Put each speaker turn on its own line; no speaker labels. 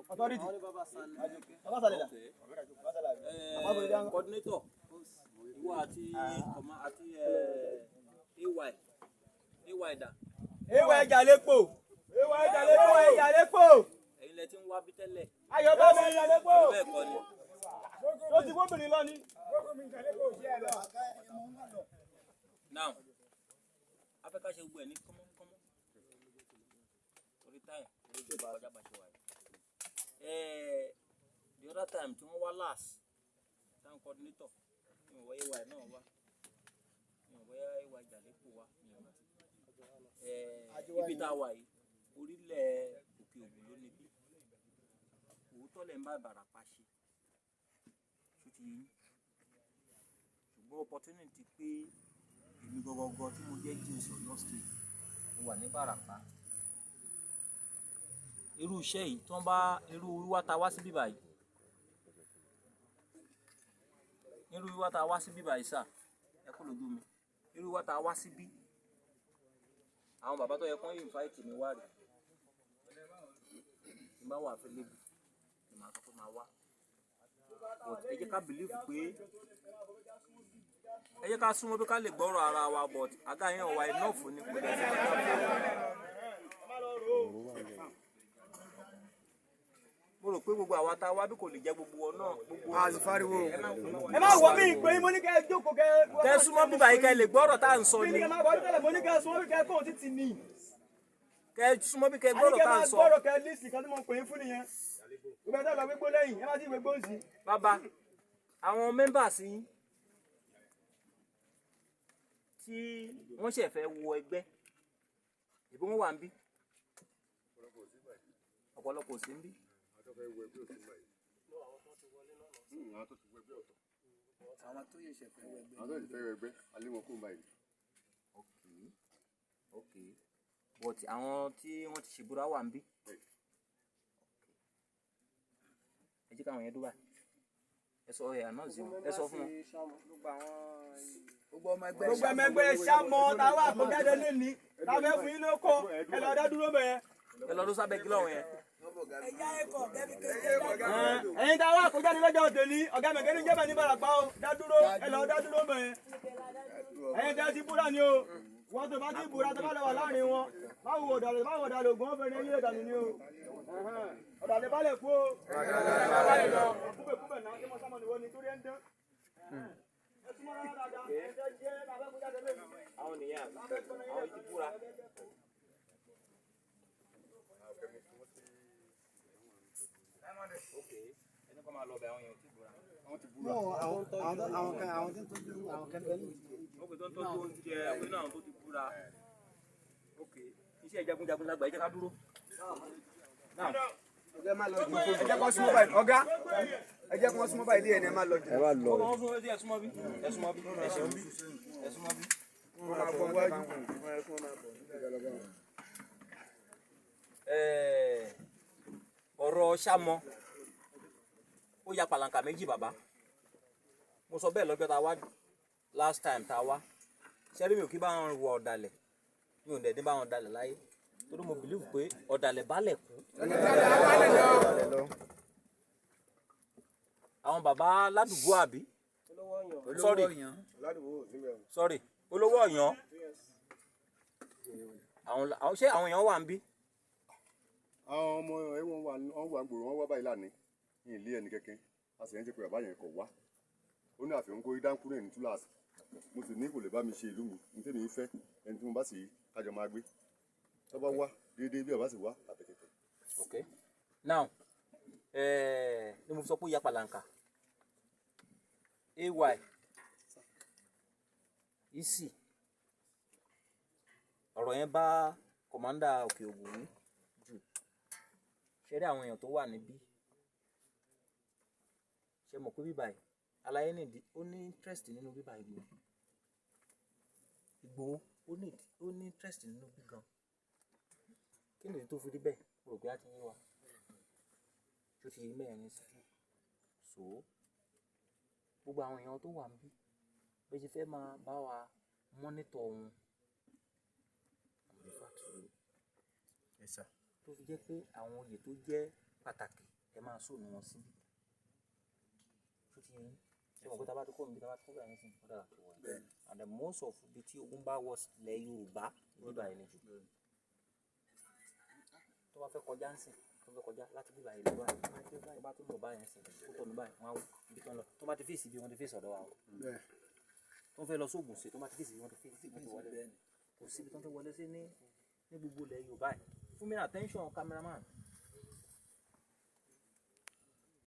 Authority. Bàbá sàlẹ̀ dà.
Coordinator, ìwọ àti ọmọ àti ay ay dà?
Ewé ẹja lépo. Ewé ẹja lépo. Ewé ẹja lépo.
Ẹ̀yin lẹ ti ń wá bí tẹ́lẹ̀?
Ayọ̀ bá mi ẹja lépo.
Àbí bẹ́ẹ̀ kọ́ ni?
Ó ti gbóbìnrin lọ ni.
Now, a fẹ́ ká ṣe gbogbo ẹ̀ ní kọ́mọ́kọ́mọ́ torí time, torí ìjọba ọjà bá ṣe wà yìí. The other time tí wọ́n wá last, town coordinator mi ò wáyé ay náà wá, mi ò wáyé ay Jàlépò wá, mi ò rántí. Ibi tá a wà yìí, orílẹ̀ Òkè Ògùn ló níbí. Òótọ́ lẹ̀ ń bá Ìbàràpá ṣe, ṣó ti yé yín? Ṣùgbọ́n opportunity pé èmi gangan tí mo jẹ́ GOC Ọ̀yọ́ State, mo wà ní Ìbàràpá, irú iṣẹ́ yìí tí wọ́n bá irú wíwá ta wá sí bíbá yìí, irú wíwá ta wá sí bíbá yìí sà, ẹ kú lójú mi, irú wíwá ta wá síbí, àwọn bàbá tó yẹ kán invite mi wá rè, tí n bá wà available ni màá sọ pé màá wá. But ẹ jẹ́ ká believe pé ẹ jẹ́ ká súnmọ́ bí ká lè gbọ́rọ̀ ara wa, but àga yẹn ò wá enough ni, kò dẹ̀ sí kankan. Mo rò pé gbogbo àwa tá a wá bí kò lè jẹ́ gbogbo wọn náà gbogbo.
Àzìfáriwo.
Ẹ má wọ mí ìpè yín, mo ní kẹ́ ẹ jókòó kẹ́.
Kẹ́ súnmọ́ bíbá yìí kẹ́ lè gbọ́rọ̀ tá à ń sọ
Kí
ni.
ni kẹ́ máa bọ̀ ọdún tẹ́lẹ̀, mo ní kẹ́ ẹ súnmọ́ bí kẹ́ kóhun títì ní.
Kẹ́ súnmọ́ bí kẹ́
A ní
gbọ́rọ̀
kẹ́
tá à
máa
ń sọ.
gbọ́rọ̀, kẹ́ list kan tí mo pè yín fún nìyẹn. Gbogbo ẹ̀ tẹ́ lọ gbégbó lẹ́yìn, ẹ má ti gbégbó sí.
Bàbá, àwọn members yín tí wọ́n ṣẹ̀ fẹ́ wọ ẹgbẹ́, ìbí wọ́n wà ń bí, ọ̀pọ̀lọpọ̀ ò sí ń bí.
Àwọn tó fẹ́ wọ ẹgbẹ́ òsín báyìí. Àwọn tó ti wọ ẹgbẹ́ ọ̀tọ̀.
Àwọn tó yẹ ṣẹ̀fẹ̀ wọ ẹgbẹ́.
Àwọn tó ti fẹ́ wọ ẹgbẹ́, alẹ́ wọn kò báyìí.
Ok, but àwọn tí wọ́n ti ṣèbúra wà ń bí. Ẹ jẹ́ káwọn yẹn dúró báyìí. Ẹ sọ ẹ àná sí wọn, ẹ sọ fún wọn.
Gbogbo ọmọ ẹgbẹ́.
Gbogbo ẹmọ ẹgbẹ́ ṣàmọ́ táwa àkójáde lẹ́ni táwọn fún yín ló kọ́, ẹ lọ dá dúró bẹ́ẹ̀.
Ẹ lọ dún sábẹ́ gílọ̀ yẹn.
Ẹ̀yin táwa àkójáde lọ́jọ́ tòní, ọ̀gá mẹ̀kẹ́ ní jẹ́bẹ̀ ní Ìbàràpá o, dá dúró, ẹ lọ dá dúró bẹ́ẹ̀. Ẹ̀yin tẹ́ ti búra ni o, wọ́n tó bá ti búra tó bá lọ wà láàrin wọn, báwo ọ̀dàlẹ̀, báwo ọ̀dàlẹ̀ ògùn ọ̀fẹ́ ní ilé ìdànù ni o. Ọ̀dàlẹ̀ balẹ̀ kú o. Kúbẹ̀kúbẹ̀ náà kí wọ́n sámọ̀ níwọ́n ni torí ẹ̀ ń dán. Ẹ súnmọ́ rárá dáadáa, ẹ̀ tẹ́ jẹ́ abẹ́kújáde lẹ́nu.
Àwọn nìyẹn, àwọn yìí ti búra. Ok, ẹni kọ́ máa lọ bẹ, àwọn èèyàn ò tí búra.
No, àwọn kan, àwọn tí ń tọ́jú àwọn kan bẹ́ẹ̀ ní.
Ok, tó ń tọ́jú oúnjẹ àwọn inú àwọn tó ti búra. Ok, iṣẹ́ jagunjagun lágbà, ẹ jẹ́ ká dúró.
Ọ̀gá, má lọ jù. Ẹ jẹ́ kó súnmọ́ báyìí. Ọ̀gá, ẹ jẹ́ kó súnmọ́ báyìí díẹ̀ ní, ẹ má lọ jù.
Ẹ má lọ.
Ọmọ wọn fún ẹ súnmọ́ bí, ẹ súnmọ́ bí, ẹ ṣeun bí, ẹ súnmọ́ bí.
Wọ́n máa bọ̀ wájú.
Ọ̀rọ̀ Ṣámọ ó ya pàlànkà méjì. Bàbá, mo sọ bẹ́ẹ̀ lọ́jọ́ tá a wá last time tá a wá ṣẹ́rí, mi ò kí bá wọn wọ ọ̀dàlẹ̀, mi ò dẹ̀ ní bá wọn dalẹ̀ láyé, torí mo believe pé ọ̀dàlẹ̀ balẹ̀ kú. Àwọn bàbá ládùúgbò àbí, sorry, sorry, olówó ọ̀yàn, àwọn ṣé àwọn èèyàn wà ń bí?
Àwọn ọmọ ẹ wọn wà gbòòrò, wọn wá báyìí lánàá ní ilé ẹnì kẹkẹ, a sì ń ṣe pé bàbá yẹn kò wá, ó ní àfihàn kó dáńkú náà ní túláàsì. Mo sì ní kò lè bá mi ṣe ìlú mi ní tèmi fẹ́, ẹni tí mo bá sì kájọ máa gbé tó bá wá déédéé, bí bàbá sì wá àtẹ̀kẹ̀tẹ̀.
Ok, now, ni mo sọ pé ó ya pàlànkà ay ec, ọ̀rọ̀ yẹn bá commander Òkè Ògùn wí jù. Ṣe rí àwọn èèyàn tó wà níbí, ṣe mọ̀ pé bíbá yìí aláyé nìdí, ó ní interest nínú bíbá Ìgbòho. Ìgbòho ó ní interest nínú bí gan. Kí nìdí tó fi rí bẹ́ẹ̀? Mo rò pé á ti yé wa tó ti yé mẹ́rin sí. So gbogbo àwọn èèyàn tó wà níbí, bí ṣe fẹ́ máa bá wa monitor wọn, I'm refer to you.
Yes, sir.
Tó fi jẹ́ pé àwọn oyè tó jẹ́ pàtàkì, ẹ máa sóònù wọn síbí. Tó ti yé yín? Ṣé mo pé tá a bá tó kó mi, tá a bá tó kó báyìí nísìnyí, ó dára tó wọ̀ yín. And the most of ibi tí ogun bá wọ ilẹ̀ Yorùbá, ibi báyìí ni jù. Tó bá fẹ́ kọjá ń sìn, tó fẹ́ kọjá láti bí báyìí lọ báyìí, tó bá tó lọ báyìí ń sìn, ó tọ̀nù báyìí, wọ́n á wọ ibi tó ń lọ. Tó bá ti fèsì bí wọ́n ti fèsì ọ̀dọ̀ wa o. Tó ń fẹ́ lọ sóògùn sí, tó bá ti fèsì bí wọ́n ti fèsì, wọ́n ti wọlé. Kò síbi tó ń fẹ́ wọlé sí ní gbogbo ilẹ̀ Yorùbá yìí. Fún mi ní attention, cameraman.